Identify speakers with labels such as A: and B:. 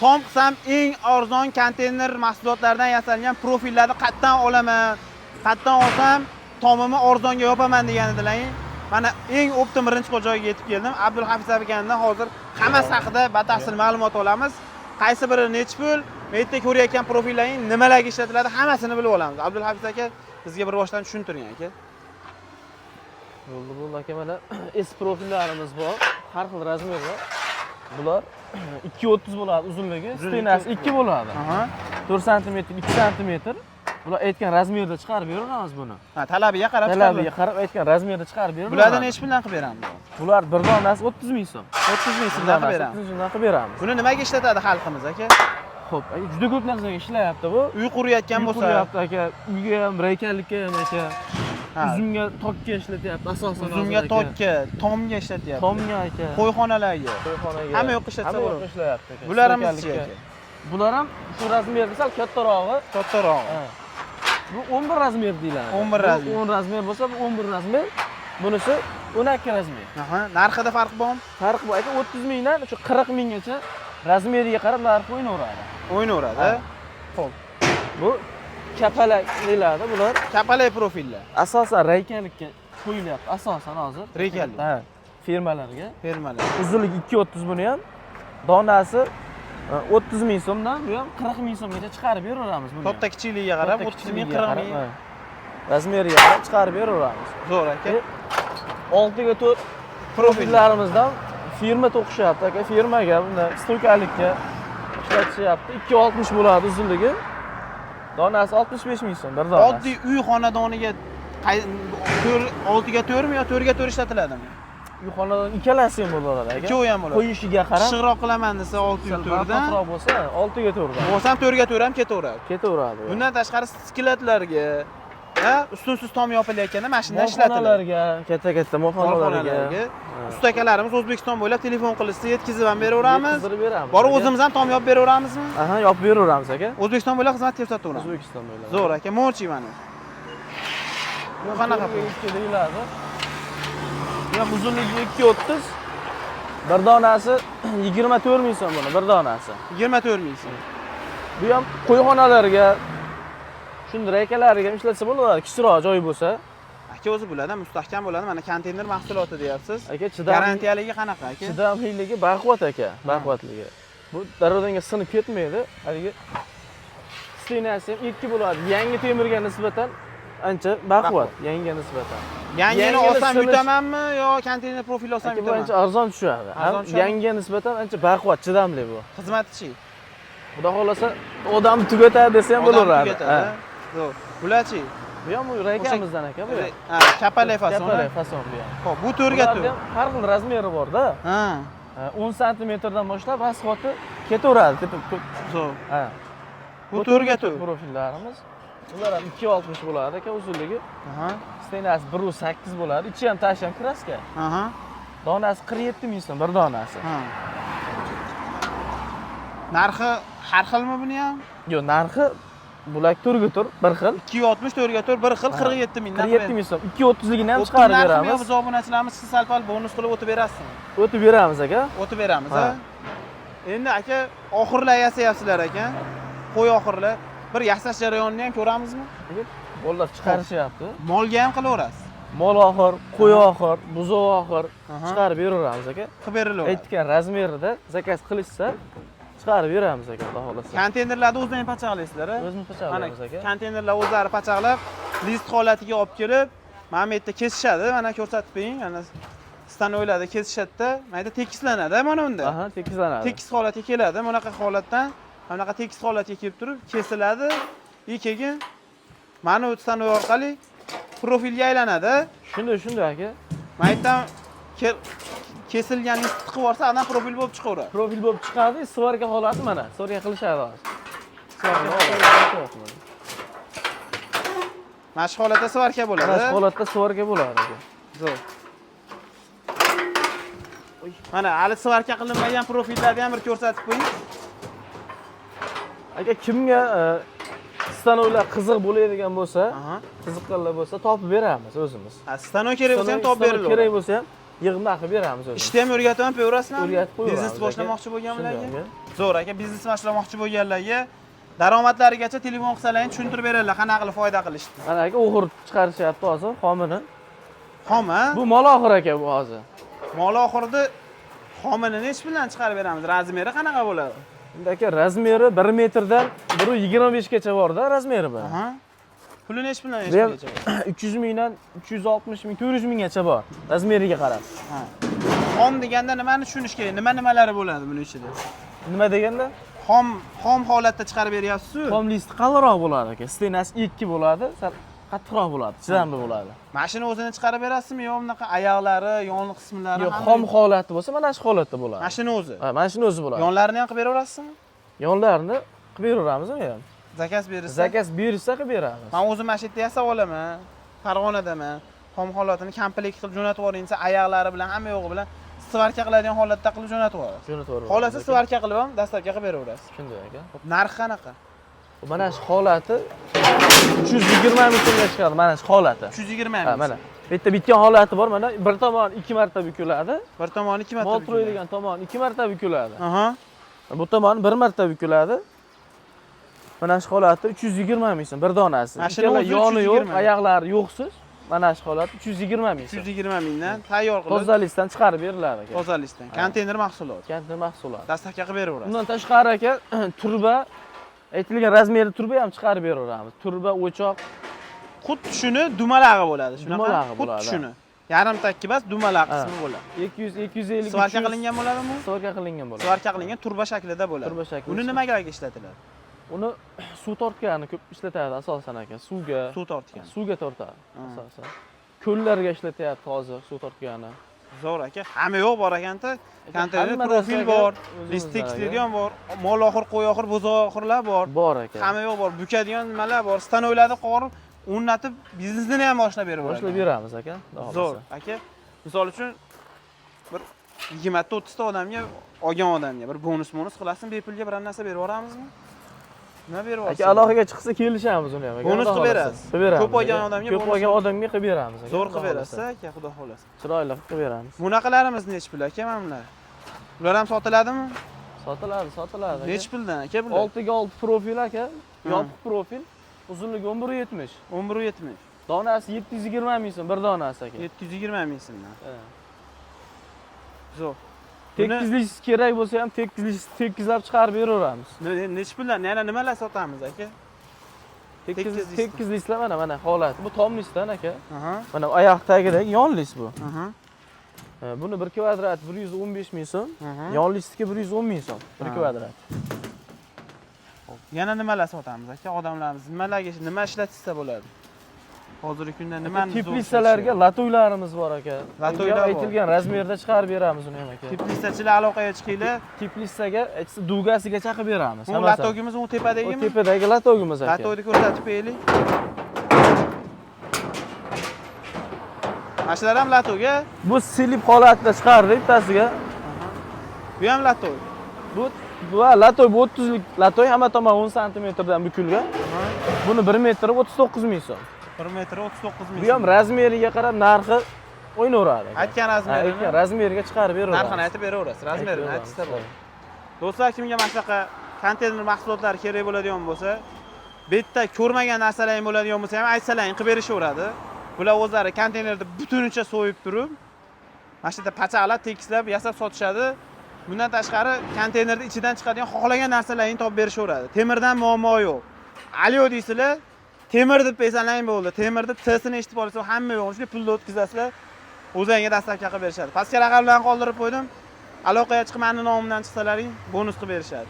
A: Tom qilsam eng arzon konteyner mahsulotlaridan yasalgan profillarni qayerdan olaman, qayerdan olsam tomimni arzonga yopaman degan edilaring. Mana eng оптом birinchi qo'l joyiga yetib keldim. Abdulhafiz akamdan hozir hammasi haqida batafsil ma'lumot olamiz. Qaysi biri nechi pul, bu yerda ko'rayotgan profillaring nimalarga ishlatiladi, hammasini bilib olamiz. Abdulhafiz aka, bizga bir boshdan tushuntiring, aka.
B: Bo'ldi, bo'ldi, aka. Mana S profillarimiz bor, har xil размер da. Bular 2,30 bo'ladi uzunligi,
A: Uzunligi
B: стена si 2 bo'ladi. 4 santimetr, 2 santimetr. Bular aytgan размер da chiqarib beraveramiz buni.
A: Ha, talabiga qarab
B: Talabiga
A: chiqariladi.
B: qarab aytgan размер da chiqarib beraveramiz.
A: Bularni nechi puldan qilib beramiz?
B: Bular bir donasi 30 ming so'm.
A: 30 ming so'mdan qilib beramiz.
B: 30 ming so'mdan qilib beramiz.
A: Buni nimaga ishlatadi xalqimiz, aka?
B: Xo'p, aka, juda ko'p narsaga ishlayapti bu.
A: Uy qurayotgan
B: Uy
A: bo'lsa,
B: quryapti, aka, uyga ham, raykallikka ham, aka.
A: Ha.
B: Uzumga, tokka ishlatyapti asosan hozir,
A: Uzumga,
B: aka.
A: Tokka, tomga ishlatyapti.
B: Tomga, aka.
A: Qo'yxonalarga.
B: Qo'yxonaga.
A: Hamma yoqqa ishlatsa
B: Hamma
A: bo'ladi.
B: yoqqa ishlayapti, aka.
A: Bularimiz-chi,
B: Stoykalikka.
A: aka?
B: Bular ham shu размер da, sal kattarog'i.
A: Kattarog'i.
B: Ha. Bu 11 размер deyiladi.
A: 11
B: Bu
A: размер.
B: 10 размер bo'lsa, bu 11 размер. Bunisi 12 размер.
A: Aha, narxida farq bormi?
B: Farq bu, aka, 30 mingdan shu 40 minggacha размер iga qarab narx o'ynaveradi.
A: O'ynaveradi.
B: Ha.
A: Xo'p.
B: Bu kapalak deyiladi bular.
A: Kapalak profillar.
B: Asosan raykalikka qo'yilyapti, asosan hozir.
A: Raykallik.
B: Ha, firmalarga.
A: Firmalar.
B: Uzunligi 2,30 buni ham. Donasi 30 ming so'mdan, bu ham 40 ming so'mgacha chiqarib beraveramiz buni ham.
A: Katta kichikligiga qarab
B: Katta
A: 30 ming,
B: kichikligiga
A: 40
B: qarab,
A: ming.
B: Ha. Размер iga qarab chiqarib beraveramiz.
A: Zo'r, aka.
B: 6 ga 4 profillarimizdan firma to'qishyapti, aka, firmaga, bunda стойка likka ishlatishyapti. 2,60 bo'ladi uzunligi. Donasi 65 ming so'm bir donasi.
A: Oddiy uy xonadoniga 6 ga 4 mi yo 4 ga 4 ishlatiladimi?
B: Uy xonadon ikkalasi ham bo'ladi, aka.
A: Ikkovi ham bo'ladi.
B: Qo'yishiga qarab.
A: Pishiqroq qilaman desa 6
B: Sal
A: ga 4 dan.
B: baqiroq bo'lsa, 6 ga 4 dan.
A: Bo'lsam 4 ga 4 ham ketaveradi.
B: Ketaveradi.
A: Bundan tashqari склад larga, ha, ustunsiz tom yopilayotganda mana shundan ishlatiladi.
B: Molxonalarga, katta katta molxonalarga.
A: Molxonalarga. Usta akalarimiz O'zbekiston bo'ylab telefon qilishsa, yetkazib ham beraveramiz.
B: Yetkazib beramiz.
A: Borib
B: aka.
A: o'zimiz ham tom yopib beraveramizmi?
B: Aha, yopib beraveramiz, aka.
A: O'zbekiston bo'ylab xizmat ko'rsataveramiz.
B: O'zbekiston bo'ylab.
A: Zo'r, aka, mo'chi mana. Bu qanaqa pul?
B: 2 deyiladi. Bu ham uzunligi 2,30. Bir donasi 24 ming so'm buni, bir donasi.
A: 24 ming so'm.
B: Bu ham qo'yxonalarga, shunday raykalarga ham ishlatsa bo'ladi, kichikroq joy bo'lsa.
A: Aka, o'zi bulardan mustahkam bo'ladi. Mana konteyner mahsuloti deyapsiz.
B: Aka, chidam
A: Garantiyaligi qanaqa, aka?
B: Chidamliligi baquvvat, aka, baquvvatligi. Bu darrodanga sinib ketmaydi. Haligi стена si ham 2 bo'ladi. Yangi temirga nisbatan ancha baquvvat, yangiga nisbatan.
A: Yangini
B: Yangini
A: olsam yutamanmi yo konteyner profil olsam
B: Aka, bu
A: yutaman?
B: ancha arzon tushadi.
A: Arzon
B: Ham
A: tushadi?
B: yangiga nisbatan ancha baquvvat, chidamli bu.
A: Xizmatichi?
B: Xudo xohlasa, odamni tugatadi desa ham
A: Odam
B: bo'laveradi.
A: tugatadi.
B: Ha.
A: Zo'r. Bularchi?
B: Bu ham raykamizdan, aka, bu ham.
A: Ha, kapalak fason.
B: Kapalak fason bu ham.
A: Xo'p, bu 4 ga
B: Bularni
A: 4.
B: ham har xil размер i bor-da.
A: Ha,
B: Ha, 10 santimetrdan boshlab расход i ketaveradi. Tepa ko'p.
A: Zo'r.
B: Ha.
A: Bu 4 ga 4.
B: Profillarimiz. Bular ham 2,60 bo'ladi, aka, uzunligi. Стена si 1,8 bo'ladi. Ichi ham, tashi ham краска. Donasi 47 ming so'm bir donasi.
A: Ha. Narxi har xilmi buni ham?
B: Yo'q, narxi bular 4 ga 4 bir xil.
A: 2,60 4 ga 4 bir xil, 47 mingdan.
B: 47 ming so'm. 2,30 ligini ham chiqarib beramiz.
A: Biz obunachilarimiz, siz sal-pal bonus qilib o'tib berasizmi?
B: O'tib beramiz, aka.
A: O'tib beramiz,
B: Ha.
A: ha? Endi, aka, oxirlar yasayapsizlar ekan. Qo'y oxirlar. Bir yasash jarayonini ham ko'ramizmi?
B: Bolalar chiqarishyapti.
A: Molga ham qilaverasiz.
B: Mol oxir, qo'y oxir, buzov oxir chiqarib beraveramiz, aka.
A: Qilib berilaveradi.
B: Aytgan размер ida заказ qilishsa, chiqarib beramiz, aka, xudo xohlasa.
A: Konteynerlarni o'zini pachaqlaysizlar, a?
B: O'zimiz
A: Mana
B: pachaqlaymiz, aka.
A: konteynerlar o'zlari pachaqlab, list holatiga olib kelib, mana bu yerda kesishadi. Mana ko'rsatib bering. Mana станок larda kesishadida, mana yerda tekislanadi mana unda.
B: Aha, tekislanadi.
A: Tekis holatga keladi. Bunaqa holatdan mana bunaqa tekis holatga kelib turib kesiladi. И keyin mana bu станок orqali profilga aylanadi.
B: Shunday, shunday, aka.
A: Mana yerdan kesilgan list tiqib yuborsa, adam profil bo'lib chiqaveradi.
B: Profil bo'lib chiqadi, сварка holati mana, сварка qilishadi hozir. Сварка holati.
A: Mana shu holatda сварка bo'ladi.
B: Mana shu holatda сварка bo'ladi, aka.
A: Zo'r. Mana hali сварка qilinmagan profillarni ham bir ko'rsatib qo'ying.
B: Aka, kimga станок lar qiziq bo'ladigan bo'lsa,
A: Aha.
B: qiziqqanlar bo'lsa, topib beramiz o'zimiz.
A: Ha, stanok kerak bo'lsa ham topib
B: Stanok
A: beriladi.
B: Kerak bo'lsa ham. Yig'ma qilib beramiz o'zimiz.
A: Ishni ham o'rgatib ham qo'yaverasizlarmi?
B: O'rgatib qo'yaveramiz.
A: Biznes boshlamoqchi bo'lganlarga.
B: Shunday, aka.
A: Zo'r aka, biznes boshlamoqchi bo'lganlarga daromadlarigacha telefon qilsalaring tushuntirib beradilar, qanaqa qilib foyda qilishni.
B: Mana aka o'g'ir chiqarishyapti hozir xomini.
A: Xom, a?
B: Bu mol oxir aka bu hozir.
A: Mol oxirida xomini nechi puldan chiqarib beramiz? Размер i qanaqa bo'ladi?
B: Endi aka размер i 1 metrdan 1.25 gacha borda размер i bu.
A: Aha. Puli nechi puldan
B: Bu ham
A: nechi pulgacha?
B: 300 mingdan 360 ming, 400 minggacha bor. Размер iga qarab.
A: Ha. Xom deganda nimani tushunish kerak? Nima nimalari bo'ladi buni ichida?
B: Nima deganda?
A: Xom holatda chiqarib beryapsiz-ku.
B: Xom listi qalinroq bo'ladi aka. Стена si 2 bo'ladi, sal qattiqroq bo'ladi, chidamli bo'ladi.
A: Mashina o'zini chiqarib berasizmi yo bunaqa oyoqlari, yon qismlari?
B: Yo'q, xom holati bo'lsa mana shu holatda bo'ladi.
A: Mashina o'zi.
B: Ha, mana shuni o'zi bo'ladi.
A: Yonlarini ham qilib beraverasizmi?
B: Yonlarini qilib beraveramiz uni ham.
A: Заказ berilsa.
B: Заказ berishsa qilib beramiz.
A: Men o'zim mana shu yerda yasab olaman. Farg'onadaman. Xom holatini komplekt qilib jo'natib yuboring desa, oyoqlari bilan, hamma yo'g'i bilan сварка qiladigan holatda qilib jo'natib yuborasiz.
B: Jo'natib yuboramiz.
A: Xohlasa
B: aka.
A: Сварка qilib ham доставка qilib beraverasiz.
B: Shunday aka.
A: Narxi qanaqa?
B: Mana shu holati 320 ming so'mga chiqadi, mana shu holati.
A: 320
B: Ha,
A: ming.
B: mana. Bu yerda bitgan holati bor, mana bir tomoni ikki marta bukiladi.
A: Bir tomoni 2 marta.
B: Mol
A: bukiladi.
B: turadigan tomoni ikki marta bukiladi.
A: Aha.
B: Bu tomoni bir marta bukiladi. Mana shu holati 320 ming so'm bir donasi.
A: Mana shuni
B: Ikkala
A: o'zi
B: yoni yo'q,
A: 320.
B: oyoqlari yo'qsiz. Mana shu holat 320 ming so'm.
A: 320 mingdan tayyor qilib
B: Toza listdan chiqarib beriladi aka.
A: Toza listdan. Konteyner mahsulot.
B: Konteyner mahsulot.
A: Доставка qilib beraverasiz.
B: Undan tashqari aka труба aytilgan размер li труба ham chiqarib beraveramiz. Труба, o'choq.
A: Xuddi shuni dumalag'i bo'ladi, shunaqa?
B: Dumalag'i
A: Xuddi
B: bo'ladi.
A: shuni. Yarim takki emas, dumalaq
B: Ha.
A: qismi bo'ladi.
B: 200, 250,
A: Сварка
B: 300
A: qilingan bo'ladimi?
B: Сварка qilingan bo'ladi.
A: Сварка qilingan труба shaklida bo'ladi.
B: Труба shaklida.
A: Uni nimaga ishlatiladi?
B: Uni suv tortgani ko'p ishlatadi asosan aka, suvga.
A: Suv tortgan.
B: Suvga tortadi
A: Ha.
B: asosan. Ko'llarga ishlatyapti hozir suv tortgani.
A: Zo'r aka. Hamma yo'q bor ekanda. Konteyner
B: Hamma
A: profil
B: narsa
A: bor,
B: aka,
A: list
B: o'zimizda
A: tekislaydigan bor, mol oxir, qo'y oxir, bo'zoq oxirlar bor.
B: Bor aka.
A: Hamma yo'q bor, bukadigan nimalar bor. Stanoklarni qorib, o'rnatib, biznesini ham boshlab berib
B: Boshlab beramiz aka. Xudo
A: Zo'r
B: xohlasa.
A: Aka. Misol uchun bir 20 ta 30 ta odamga, olgan odamga bir bonus qilasizmi, bepulga biror narsa berib yuboramizmi? Nima berib
B: Aka,
A: yuborasiz?
B: aloqaga chiqsa kelishamiz uni ham aka.
A: Bonus
B: Xudo
A: qilib
B: xohlasa.
A: berasiz.
B: Qilib beramiz.
A: Ko'p olgan
B: aka.
A: odamga
B: Ko'p
A: bonus
B: olgan odamga qilib beramiz aka.
A: Zo'r
B: Xudo
A: qilib berasiz
B: xohlasa.
A: Aka, xudo xohlasa.
B: Chiroyli qilib beramiz.
A: Bunaqalarimiz nechi pul aka mana bular? Ular ham sotiladimi?
B: Sotiladi, sotiladi aka.
A: Nechi puldan aka bular?
B: 6 ga 6 profil aka. Yopiq profil. Uzunligi 11.70.
A: 11.70.
B: Donasi 720 ming so'm bir donasi aka.
A: 720 ming so'mdan.
B: Ha.
A: Zo'r. Buni
B: Tekizlish kerak bo'lsa ham tekizlish tekizlab chiqarib beraveramiz.
A: Nechi puldan? Yana nimalar sotamiz aka?
B: Tekizlislar
A: Tekizlisdan.
B: Tekizlislar mana holati. Bu tom listdan aka.
A: Aha.
B: Mana oyoq tagidagi yon list bu.
A: Aha.
B: Ha, buni 1 kvadrat 115 ming so'm.
A: Aha.
B: Yon listniki 110 ming so'm 1
A: Ha.
B: Kvadrat.
A: Yana nimalar sotamiz aka? Odamlarimiz nimalarga nima ishlatishsa bo'ladi? Hozirgi kunda nimani zo'r
B: Теплица larga
A: ishlatishadi?
B: Лоток larimiz bor aka.
A: Лоток lar bor.
B: Aytilgan размер da chiqarib beramiz uni ham aka.
A: Теплица chilar aloqaga chiqinglar.
B: Теплица ga aytsa дуга sigacha qilib beramiz.
A: Bu
B: Hammasini.
A: Лоток imiz u
B: O
A: tepadagimi?
B: Tepadagi лоток imiz aka.
A: Лоток ni ko'rsatib qo'yaylik. Mana shular ham лоток a?
B: Bu slip holatida chiqardik bittasiga.
A: Bu ham лоток.
B: Bu лоток, bu 30 lik лоток, hamma tomon 10 santimetrdan bukilgan. Buni 1 metri 39 ming so'm.
A: 1 metri 39 ming.
B: Bu ham размер iga qarab narxi o'ynaveradi aka.
A: Aytgan
B: Ha,
A: размер ini
B: aytgan размер iga chiqarib beraveramiz.
A: Narxini aytib beraverasiz. Размер ini
B: Aytib
A: aytishsa
B: beramiz.
A: bo'ladi. Do'stlar, kimga mana shunaqa konteyner mahsulotlari kerak bo'ladigan bo'lsa, bu yerda ko'rmagan narsalaring bo'ladigan bo'lsa ham aytsalaring qilib berishaveradi. Bular o'zlari konteynerni butunicha so'yib turib, mana shu yerda pachaqlab, tekislab, yasab sotishadi. Bundan tashqari konteynerni ichidan chiqadigan xohlagan narsalaringni topib berishaveradi. Temirdan muammo yo'q. Alyo deysizlar, temir deb bersalaring bo'ldi. Temirni T'sini eshitib olsa hamma yo'q. Shunday pulni o'tkazasizlar, o'zlariga доставка qilib berishadi. Pastga raqamlarni qoldirib qo'ydim. Aloqaga chiqib mani nomimdan chiqsalaring bonus qilib berishadi.